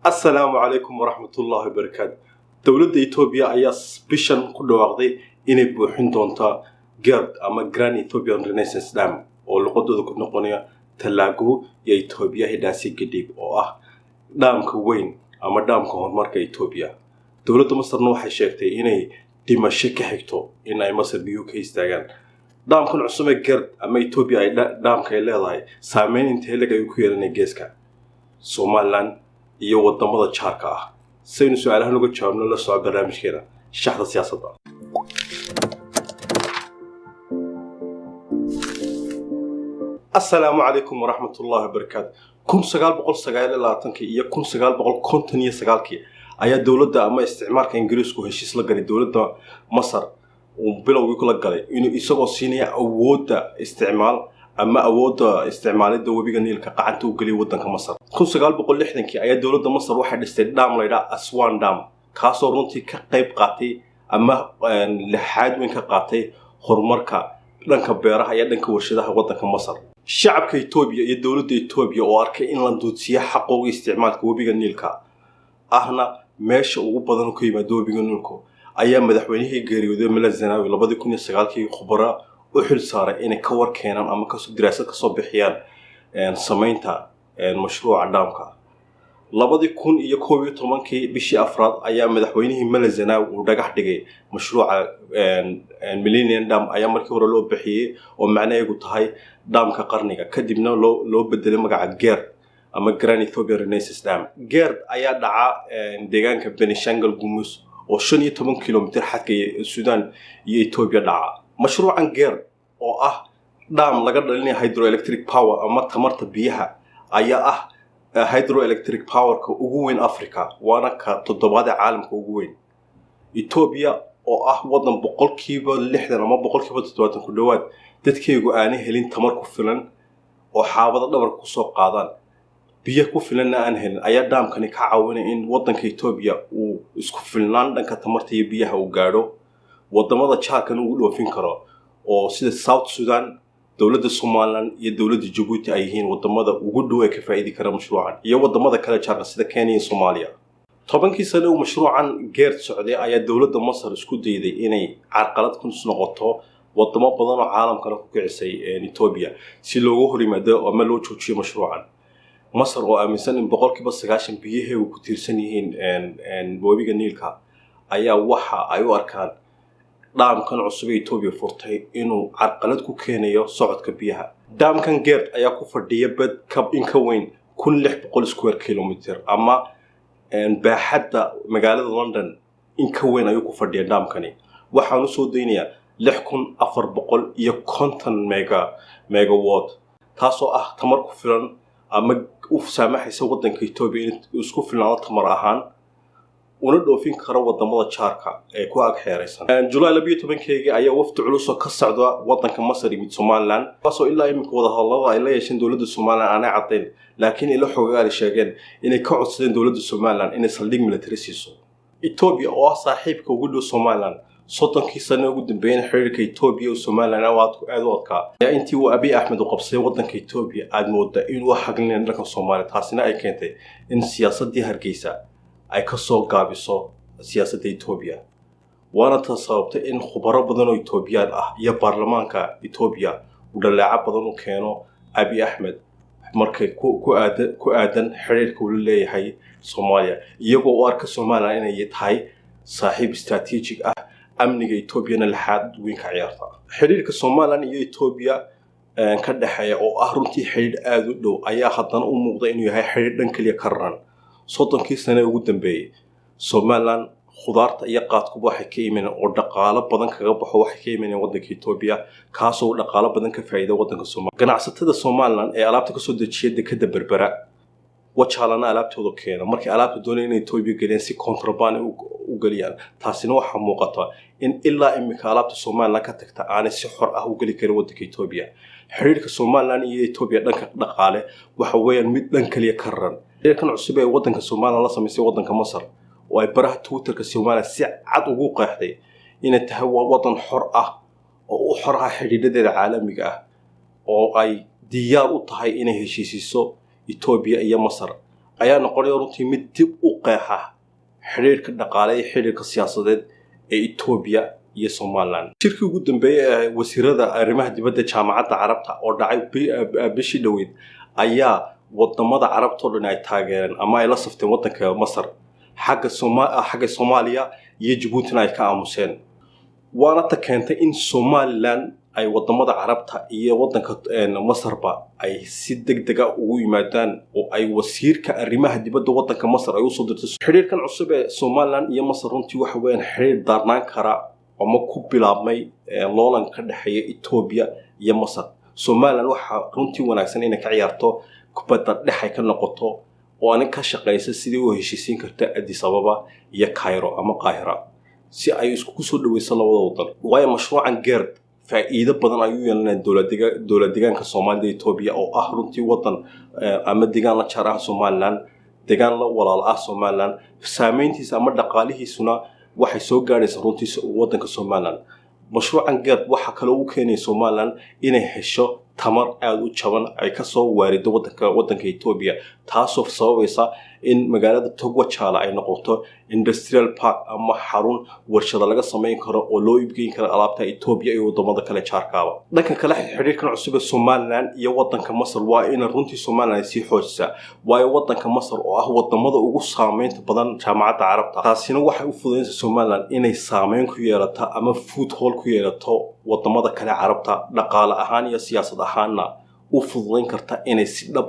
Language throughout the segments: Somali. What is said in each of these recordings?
Asalaamu calaykum waraxmatullaahi wabarakaatu. Dowladda Etoobiya ayaa bishan ku dhawaaqday inay buuxin doonta GERD ama Grand Ethiopian Renaissance Dam, oo luqadooda ku noqonaya Talagu iyo Etoobiya Hidhaasi Gadhib, oo ah dhaamka weyn ama dhaamka horumarka Etoobiya. Dowladda Masarna waxay sheegtay inay dhimasho ka xigto in ay Masar biyuhu ka istaagaan. Dhaamkan cusub ee GERD ama Etoobiya ay dhaamka ay leedahay, saameyn intee leg ayuu ku yeelanaya geeska, Somaliland iyo wadamada jaarka ah? Saynu su-aalahan uga jawaabno, la soco barnaamijkeena Shaxda Siyaasadda. Asalaamu calaykum waraxmatullaahi wabarakaatu. 1929-kii iyo 1959-kii ayaa dowladda ama isticmaalka Ingiriisku heshiis la galay dowladda Masar. Uu bilowgii kula galay inuu isagoo siinaya awoodda isticmaal ama awoodda isticmaalidda webiga Niilka qacanta u geliyay waddanka Masar. 1960-kii ayaa dowladda Masar waxay dhistay dhaam laydhaa Aswan Dam, kaasoo runtii ka qayb qaatay ama lixaad weyn ka qaatay horumarka dhanka beeraha iyo dhanka warshadaha waddanka Masar. Shacabka Etoobiya iyo dowladda Etoobiya oo arkay in la duudsiyo xaqooga isticmaalka webiga Niilka, ahna meesha ugu badan ka yimaado webiga Niilku, ayaa madaxweynihii geeriyooday Meles Zenawi 2009-kii khubara u xil saaray inay ka war keenaan ama kasoo diraasad kasoo bixiyaan samaynta mashruuca dhaamka. 2011-kii bishii afraad ayaa madaxweynihii Meles Zenawi uu dhagax dhigay mashruuca Millennium Dam ayaa markii hore loo bixiyey, oo macnaheedu tahay dhaamka qarniga, kadibna loo bedelay magaca GERD ama Grand Ethiopian Renaissance Dam. GERD ayaa dhaca deegaanka Benishangul Gumus oo 15 kilomitir xadka Sudan iyo Ethiopia dhaca. Mashruucan GERD oo ah dhaam laga dhalinaya hydroelectric power ama tamarta biyaha ayaa ah hydroelectric powerka ugu weyn Africa, waana ka toddobaad ee caalamka ugu weyn. Etoobiya oo ah wadan 60% ama 70% ku dhowaad dadkeygu aanay helin tamar ku filan oo xaabada dhabarka kusoo qaadaan, biyo ku filanna aan helin, ayaa dhaamkani ka caawinaya in wadanka Etoobiya uu isku filnaan dhanka tamarta iyo biyaha uu gaadho, wadamada jaarkana uu dhoofin karo, oo sida South Sudan, dowladda Somaliland iyo dowladda Jabuuti ay yihiin wadamada ugu dhow ee ka faa'iidi kara mashruucan, iyo wadamada kale jaarka sida Kenya iyo Soomaaliya. 10-kii sane uu mashruucan GERD socday ayaa dowladda Masar isku dayday inay carqalad ku noqoto, wadamo badan oo caalamkana ku kicisay Etoobiya si loogu hor yimaado ama loo joojiyo mashruucan. Masar oo aaminsan in 90% biyaheegu ku tiirsan yihiin webiga Niilka ayaa waxa ay u arkaan dhaamkan cusub ee Etoobiya furtay inuu carqalad ku keenayo socodka biyaha. Dhaamkan GERD ayaa ku fadhiya bed in ka weyn 1600 square kilometer ama baaxadda magaalada London in ka weyn ayuu ku fadhiya dhaamkani. Waxaan usoo daynayaa 6450 megawatt, taasoo ah tamar ku filan ama u saamaxaysa waddanka Etoobiya in isku filnaado tamar ahaan, una dhoofin karo wadamada jaarka ee ku ag xeeraysan. Julaay 12-keygii ayaa wafdi culus oo ka socda wadanka Masar yimid Somaliland, kaasoo ilaa iminka wadahadallada ay la yeesheen dowladda Somaliland aanay caddayn, laakiin ilo xogaali sheegeen inay ka codsadeen dowladda Somaliland inay saldhig military siiso. Etoobiya oo ah saaxiibka ugu dhow Somaliland, 30-kii sano ugu dambeeyeen xiriirka Etoobiya iyo Somaliland aad u adkaa, ayaa intii uu Abiy Axmed u qabsaday waddanka Etoobiya aad moodaa inuu xaglinaya dhanka Soomaaliya, taasina ay keentay in siyaasaddii Hargeysa ay ka soo gaabiso siyaasadda Etoobiya. Waana ta sababtay in khubaro badan oo Etoobiyaan ah iyo baarlamaanka Etoobiya uu dhaleeco badan u keeno Abiy Axmed markay ku aadan xiriirka uu la leeyahay Soomaaliya, iyagoo u arka Somaliland inay tahay saaxiib istaraatiijig ah, amniga Etoobiyana lixaad weyn ka ciyaarta. Xiriirka Somaliland iyo Etoobiya ka dhexeeya, oo ah runtii xiriir aada u dhow, ayaa haddana u muuqda inuu yahay xiriir dhan keliya ka raran. 30-kii sane ugu dambeeyey Somaliland khudaarta iyo qaadkuba waxay ka imaneen oo dhaqaalo badan kaga baxo, waxay ka imaneen waddanka Etoobiya, kaasoo dhaqaalo badan ka faa'iida waddanka Soomaaliya. Ganacsatada Somaliland ee alaabta kasoo dejiya dekadda Berbera, Wajaalana alaabtooda keena, markay alaabta doonaya inay Etoobiya geliyaan, si contraband u geliyaan. Taasina waxaa muuqata in ilaa iminka alaabta Somaliland ka tagta aanay si xor ah u geli karin waddanka Etoobiya. Xiriirka Somaliland iyo Etoobiya dhanka dhaqaale waxa weeyaan mid dhan keliya ka raran. Xiriirkan cusub ee waddanka Somaliland la samaysay waddanka Masar, oo ay baraha Twitterka Somaliland si cad ugu qeexday inay tahay waddan xor ah oo u xor ah xidhiidhadeeda caalamiga ah, oo ay diyaar u tahay inay heshiisiiso Etoobiya iyo Masar, Ayaa noqonaya runtii mid dib u qeexa xidhiirka dhaqaale iyo xidhiirka siyaasadeed ee Etoobiya iyo Somaliland. Shirkii ugu dambeeyey ee wasiirada arrimaha dibadda Jaamacadda Carabta oo dhacay bishii dhoweyd ayaa wadamada Carabta oo dhan ay taageereen ama ay la safteen waddanka Masar, xagga Soomaaliya iyo Jabuutina ay ka aamuseen. Waana ta keentay in Somaliland ay wadamada Carabta iyo wadanka Masarba ay si deg dega ugu yimaadaan oo ay wasiirka arrimaha dibadda wadanka Masar ay usoo dirtay. Xidhiirkan cusub ee Somaliland iyo Masar runtii waxa weeyaan xidhiir daarnaan kara ama ku bilaabmay loolan ka dhexeeya Etoobiya iyo Masar. Somaliland waxaa runtii wanaagsan inay ka ciyaarto kubadda dhex, ay ka noqoto oo anin ka shaqaysa sidii u heshiisiin karta Addis Ababa iyo Cairo ama Qaahira, si ay iskugu soo dhaweyso labada wadan, waayo mashruucan GERD faa'iido badan ayuu yeelanaya dowlad deegaanka Soomaalida Etoobiya, oo ah runtii wadan ama deegaan la jaar ah Somaliland, deegaan la walaal ah Somaliland. Saameyntiisa ama dhaqaalihiisuna waxay soo gaadhaysaa runtii wadanka Somaliland. Mashruucan GERD waxaa kaloo u keenaya Somaliland inay hesho tamar aada u jaban ay kasoo waarido wadanka Etoobiya, taasoo sababaysa in magaalada Togwajaala ay noqoto industrial park ama xarun warshada laga samayn karo oo loo iibgeyn karo alaabta Etoobiya iyo wadamada kale jaarkaaba. Dhanka kale, xidhiirkan cusub ee Somaliland iyo wadanka Masar waa ina runtii Somaliland ay sii xoojisaa, waayo wadanka Masar oo ah wadamada ugu saameynta badan Jaamacadda Carabta, taasina waxay u fududaynaysaa Somaliland inay saameyn ku yeelato ama foothold ku yeelato wadamada kale Carabta, dhaqaale ahaan iyo siyaasad ahaanna u fududayn karta inay si dhab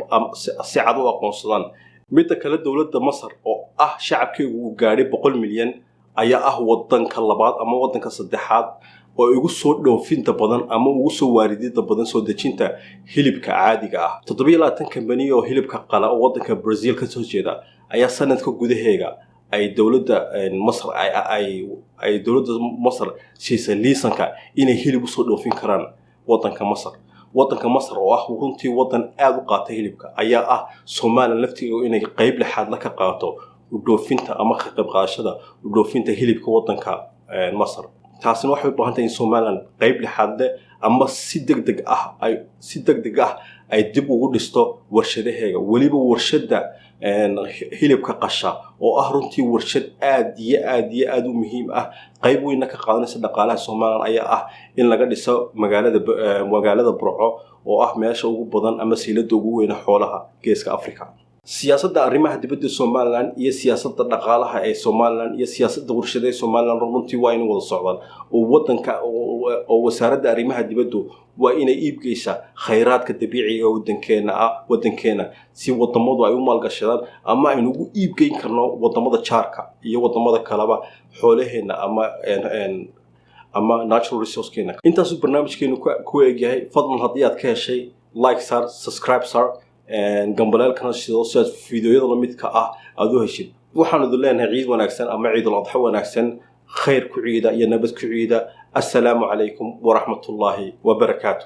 si cad u aqoonsadaan. Midda kale, dowladda Masar oo ah shacabkeegu uu gaadhay 100 milyan ayaa ah wadanka labaad ama wadanka saddexaad oo ugu soo dhoofinta badan ama ugu soo waaridida badan soo dejinta hilibka caadiga ah. 27 kambani oo hilibka qala oo wadanka Brazil ka soo jeeda ayaa sanadka gudaheega ay dowladda Masar ay dowladda Masar siisay liisanka inay hilib usoo dhoofin karaan wadanka Masar. Wadanka Masar oo ah runtii wadan aada u qaata hilibka ayaa ah Somaliland laftigeeda inay qeyb lixaadla ka qaato udhoofinta ama ka qayb qaadashada udhoofinta hilibka wadanka Masar. Taasina waxay u baahan tahay in Somaliland qeyb lixaadle ama si deg deg ah ay dib ugu dhisto warshadaheega, weliba warshadda hilibka qasha oo ah runtii warshad aad iyo aad iyo aada u muhiim ah, qayb weynna ka qaadanaysa dhaqaalaha Somaliland, ayaa ah in laga dhiso magaalada Burco oo ah meesha ugu badan ama siilada ugu weyna xoolaha Geeska Africa. Siyaasadda arrimaha dibadda Somaliland iyo siyaasadda dhaqaalaha ee Somaliland iyo siyaasadda warshada ee Somaliland runtii waa inay wada socdaan, oo wadanka oo wasaaradda arrimaha dibaddu waa inay iibgeysaa khayraadka dabiiciga wadankeena ah, wadankeena, si wadamadu ay u maalgashadaan ama aynu ugu iibgeyn karno wadamada jaarka iyo wadamada kaleba xoolaheena ama natural resourcekeena. Intaasuu barnaamijkeenu ku egyahay. Fadlan haddii aad ka heshay, like saar, subscribe saar, gambaleelkana shido si aad fiidiyoyada lamidka ah aada u heshid. Waxaanu idin leenahay ciid wanaagsan ama Ciidul Adxo wanaagsan, khayr ku ciida iyo nabad ku ciida. Assalaamu calaykum waraxmatullaahi wabarakaatu.